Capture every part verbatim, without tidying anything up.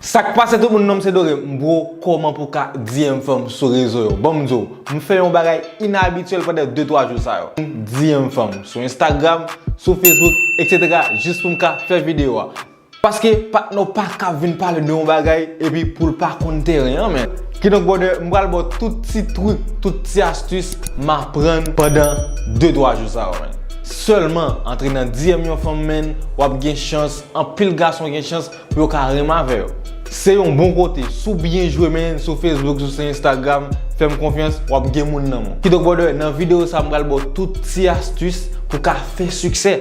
Sa k pase tout moun, non m se Dore. Bro, kòman pou ka D M fanm sou rezo yo? Ban m di w, m fè yon bagay inabityèl pandan de twa jou sa yo. D M fanm sou Instagram, sou Facebook, et cetera, jis pou m ka fè videyo a. Paske patnè w pa ka vin pale de yon bagay epi pou l pa konn teren an, men. Kidonk, brother, m pral ba w tout ti trik, tout ti astis m aprann pandan de twa jou sa yo, men. Sèlman antre nan D M yon fanm, men, w ap gen chans, anpil gason gen chans pou yo ka renmen avè yo. Se yon bon kote, si w byen jwe, men, sou Facebook, sou Instagram, fè m konfyans, w ap gen moun nan men w. Kidonk, brother, nan videyo sa, m pral ba w tout ti astis pou ka fè siksè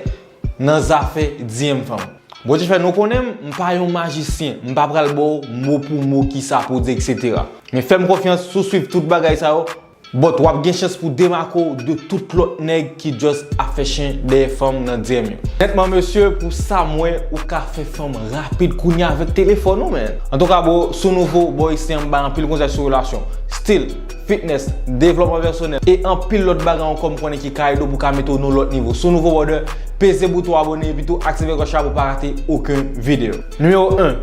nan zafè D M fanm. Bondye fè nou konnen m, m pa yon majisyen, m pa pral ba w mo pou mo kisa pou di, et cetera. Men fè m konfyans, si w swiv tout bagay sa yo, but w ap gen chans pou demake w de tout lòt nèg ki just ap fè chen dèyè fanm nan D M yo. Nètman, mesye, pou sa m wè, ou ka fè fanm rapid kounye a avèk telefòn ou, men. Antouka, bro, si w nouvo, bò isi an m bay anpil konsèy sou relasyon. Still, fitness, devlòpman pèsonèl, e anpil lòt bagay ankò m konnen ki ka ede w pou ka mete w nan lòt nivo. Si w nouvo, brother, peze bouton abòne epi tou aktive klòch la pou w pa rate okenn videyo. Nimewo en,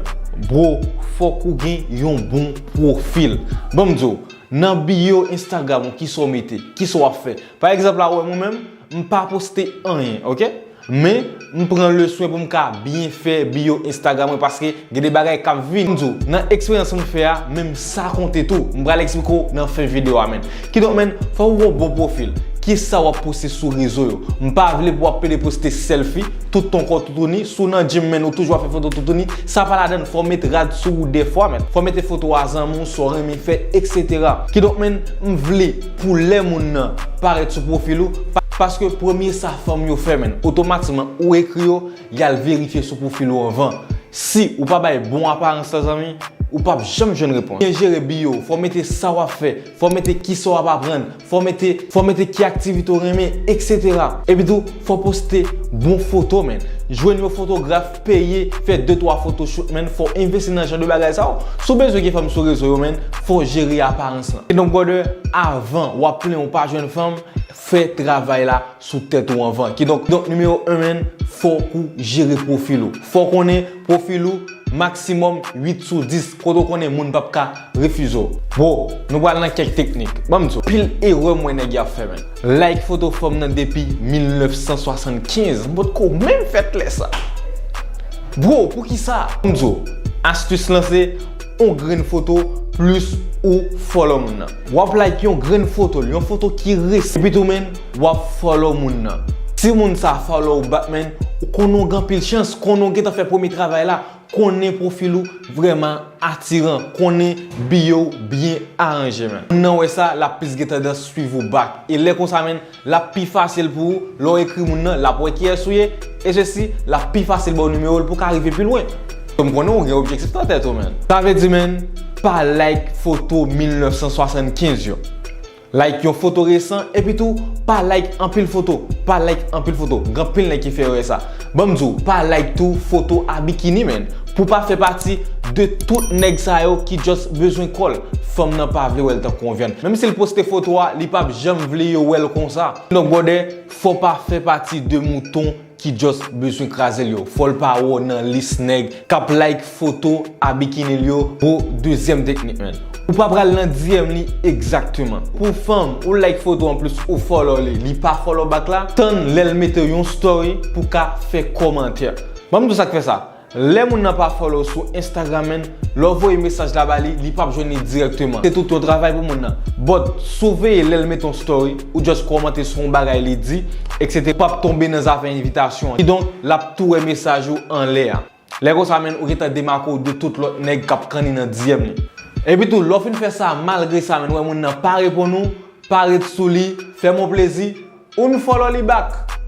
bro, fòk ou gen yon bon pwofil. Ban m di w, nan bio Instagram ou, kisa w mete, kisa w ap fè. Pa egzanp la, ou wè mwen menm, m pa poste anyen, oke? Men, m pran le swen pou m ka byen fè bio Instagram mwen, paske gen de bagay k ap vini. M di w, nan eksperyans m fè a, menm sa konte tou. M pral eksplike w nan fen videyo a, men. Kidonk, men, fò w gen yon bon pwofil. Kisa w ap poste sou rezo yo? M pa vle pou w ap pede poste sèlfi, tout ton kò toutouni, si w nan gym, men, ou toujou ap fè foto toutouni, sa pa ladann, fò w met rad sou ou dèfwa, men. Fò w mete foto a zanmi w, sa w renmen fè, et cetera. Kidonk, men, m vle pou lè moun nan parèt sou pwofil ou, pa-, paske premye sa fanm yo fè, men, otomatikman, ou ekri yo, y al verifye sou pwofil ou anvan. Si ou pa bay bon aparans la, zanmi, ou p ap janm jwenn repons. Byen jere bio, fò w mete sa w ap fè, fò w mete kisa w ap aprann, fò w mete, fò w mete ki aktivite w renmen, et cetera. Epi tou, fò w poste bon foto, men. Jwenn yon fotograf, peye, fè de twa photoshoot, men. Fò w envesti nan jan de bagay sa yo. Si w bezwen gen fanm sou rezo yo, men, fò w jere aparans lan. Kidonk, brother, avan w ap plenyen w pa jwenn fanm, fè travay la sou tèt ou anvan. Kidonk, donk, nimewo en, men, fòk ou jere pwofil ou. Fò w konnen pwofil ou, maksimòm uit sou dis, kote w konnen moun p ap ka refize w. Bro, nou pral nan kèk teknik. Ban m di w, pil erè m wè nèg y ap fè, men. Like foto fanm nan depi mil nèf san swasannkenz. M potko menm fèt lè sa. Bro, poukisa? M di w, astis lan se yon grenn foto plis ou follow moun nan. W ap like yon grenn foto l, yon foto ki resan. Epi tou, men, w ap follow moun nan. Si moun sa follow ou back, men, ou konnen w gen anpil chans, konnen w gentan fè premye travay la, konnen pwofil ou vrèman atiran, konnen bio w byen aranje, men. Moun nan wè sa, l ap plis gen tandans swiv ou back. E lè konsa, men, l ap pi fasil pou ou, lè w ekri moun nan, l ap wè kiyès ou ye, e sesi, l ap pi fasil ba w nimewo l pou w ka rive pi lwen. M konnen w gen objektif nan tèt ou, men. Sa vle di, men, pa like foto mil nèf san swasannkenz yo. Like yon foto resan, epi tou, pa like anpil foto. Pa like anpil foto. Gen anpil nèg ki fè erè sa. Ban m di w, pa like tou foto a bikini, men. Pou w pa fè pati de tout nèg sa yo ki just bezwen kò l. Fanm nan pa vle wè l tankou yon vyann. Menm si l poste foto a, li p ap janm vle yo wè l konsa. Donk, brother, fò w pa fè pati de mouton ki just bezwen kraze l yo. Fò l pa wè w nan lis nèg k ap like foto a bikini l yo. Bro, dezyèm teknik, men. Ou pa pral nan D M li egzakteman. Pou fanm, ou like foto anplis ou follow li, li pa follow back la, tann lè l mete yon story pou w ka fè kòmantè. Ban m di w sa k fè sa. Lè moun nan pa follow sou Instagram, men, lè w voye mesaj la ba li, li p ap jwenn li dirèkteman. Se tout yon travay pou moun nan. But, si w veye lè l mete yon story, ou just kòmante sou yon bagay li di, et cetera, w p ap tonbe nan zafè envitasyon an. Kidonk, l ap tou wè mesaj ou anlè a. Lè konsa, men, ou gentan demake w de tout lòt nèg k ap kanni nan D M li. Epi tou, lè w fin fè sa, malgre sa, men, w wè moun nan pa reponn ou, pa ret sou li, fè m yon plezi, unfollow li back.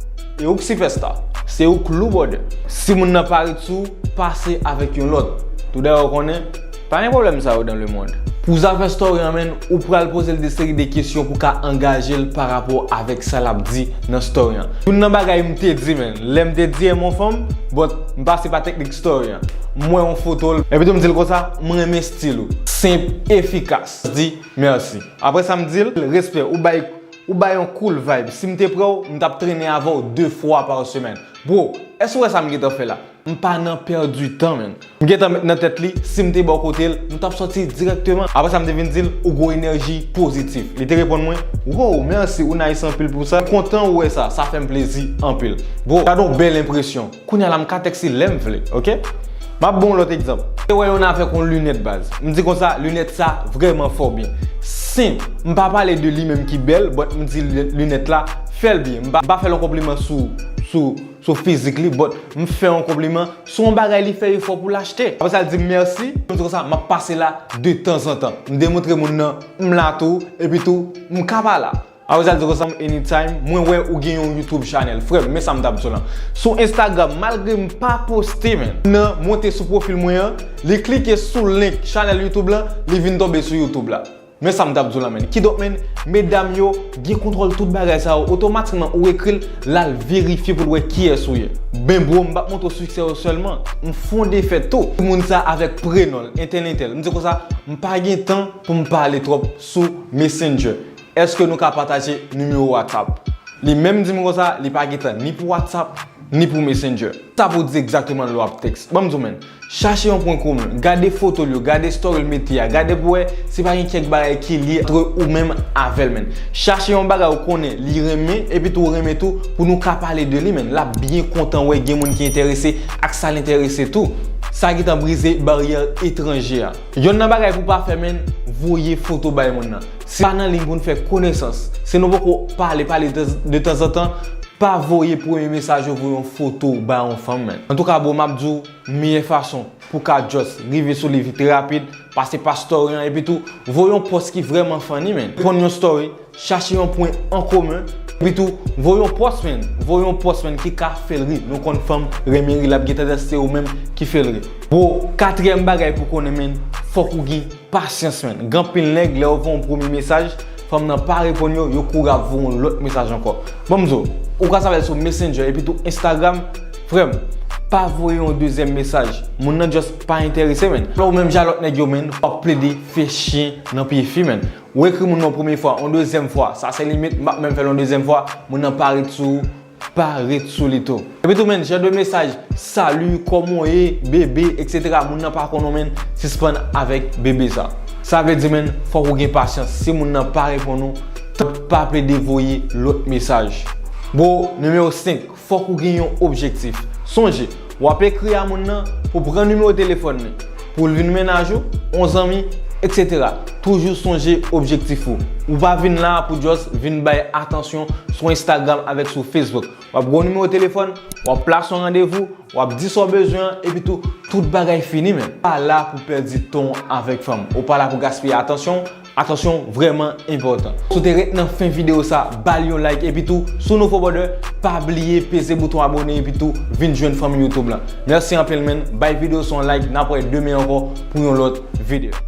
E ou k sipèsta. Se ou k lou, brother. Si moun nan pa ret sou ou, pase avèk yon lòt. Toudayè, ou konnen, pa gen pwoblèm sa yo dans le monde. Pou zafè story an, men, ou pral poze l de seri de kesyon pou ka angaje l pa rapò avèk sa l ap di nan story an. Youn nan bagay m te di, men, lè m te D M yon fanm, but m pase pa teknik story an. M wè yon foto l, epi tou m di l konsa, m renmen stil ou. Senp, efikas. Di mèsi. Apre sa, m di l, respè, ou bay Ou bay yon cool vibe. Si m te pran w, m t ap trennen avè w de fwa pa semèn. Bro, èske w wè sa m gentan fè la? M pa nan pèdi tan, menn. M gentan met nan tèt li, si m te bò kote l, m t ap sòti dirèkteman. Apre sa, m te vin di l, ou gwo enèji pozitif. Li te reponn mwen, wow, mèsi, ou nice anpil pou sa. M kontan ou wè sa, sa fè m plezi anpil. Bro, gade yon bèl enpresyon. Kounye a la, m ka tèks li lè m vle, oke? M ap ba w yon lòt egzanp. Te wè yonn avèk yon linèt baz. M di konsa, linèt sa vrèman fè w byen. Senp, m pa pale de li menm ki bèl, but m di li-, linèt la fè l byen. M pa, m pa fè l yon konpliman sou, sou, sou fizik li, but m fè yon konpliman sou yon bagay li fè efò pou l achte. Apre sa, l di m mèsi. M di konsa, m ap pase la de tanzantan. M demontre moun nan, m la tou, epi tou, m ka pa la. Apre sa, l di konsa, anytime, mwen wè ou gen yon YouTube channel. Frè m, men sa m t ap di w lan. Sou Instagram, malgre m pa poste, menn, moun nan monte sou pwofil mwen an, li klike sou link channel YouTube lan, li vin tonbe sou YouTube la. Men sa m t ap di w lan, menn. Kidonk, menn, medam yo gen kontwòl tout bagay sa yo. Otomatikman, ou ekri l, l al verifye pou l wè kiyès ou ye. Ben, bro, m p ap montre w siksè yo sèlman. M fè yon defèt tou. Moun sa avèk prenon l, entèl, entèl. M di konsa, m pa gen tan pou m pale twòp sou Messenger. Èske nou ka pataje nimewo WhatsApp? Li menm di m konsa, li pa gen tan ni pou WhatsApp, ni pou Messenger. Sa pou di egzakteman lè w ap tèks. Ban m di w, menn, chache yon pwen komen, gade foto l yo, gade story l mete a, gade pou wè si pa gen kèk bagay ki lye antre ou menm avè l, menn. Chache yon bagay ou konnen li renmen, epi tou ou renmen tou, pou nou ka pale de li, menn. L ap byen kontan wè gen moun ki enterese ak sa l enterese tou. Sa gentan brize baryè etranje a. Yonn nan bagay pou w pa fè, menn, voye foto bay moun nan. Se pa nan liy pou n fè konesans. Si nou poko pale, pale de, de tanzantan, pa voye premye mesaj ou voye yon foto bay yon fanm, menn. Antouka, bro, m ap di w, meyè fason pou w ka just rive sou li vit trè rapid, pase pa story an, epi tou, voye yon pòs ki vrèman funny, menn. Reponn yon story, chache yon pwen an komen, epi tou, voye yon pòs, menn. Voye yon pòs, menn, ki ka fè l ri. Nou konn fanm renmen ri, l ap gen tandans se ou menm ki fè l ri. Bro, katriyèm bagay pou w konnen, menn, fòk ou gen pasyans, menn. Gen anpil nèg, lè yo voye yon premye mesaj, fanm nan pa reponn yo, yo kouri ap voye yon lòt mesaj ankò. Ban m di w, ou ka save l sou Messenger epi tou Instagram, frè m, pa voye yon dezyèm mesaj. Moun nan just pa enterese, menn. Lè ou menm jan lòt nèg yo, menn, w ap plede fè chen nan pye fi, menn. Ou ekri moun nan yon premye fwa, yon dezyèm fwa, sa se limit, m p ap menm fè l yon dezyèm fwa, moun nan pa ret sou ou, pa ret sou li tou. Epi tou, menn, jan de mesaj, salut, kòman w ye, bebe, etsetera. Moun nan pa konn ou, menn, sispann avèk bebe sa. Sa vle di, menn, fòk ou gen pasyans. Si moun nan pa reponn ou, tank pa plede voye lòt mesaj. Bro, nimewo senk, fòk ou gen yon objektif. Sonje, w ap ekri a moun nan pou pran nimewo telefòn li, pou l vin mennaj ou, yon zanmi, etsetera. Toujou sonje objektif ou. Ou pa vin la pou just vin bay atansyon sou Instagram avèk sou Facebook. W ap gen yon nimewo telefòn, w ap plase yon randevou, w ap di sa w bezwen an, epi tou, tout bagay fini, menn. Ou pa la pou pèdi tan w avèk fanm. Ou pa la pou gaspiye atansyon w. Atansyon vrèman enpòtan. Si w te ret nan fen videyo sa, ba l yon like, epi tou, si w nouvo, brother, pa bliye peze bouton abòne, epi tou, vin jwenn fanmi YouTube lan. Mèsi anpil, menn. Bay videyo sa yon like, n ap wè demen ankò pou yon lòt videyo.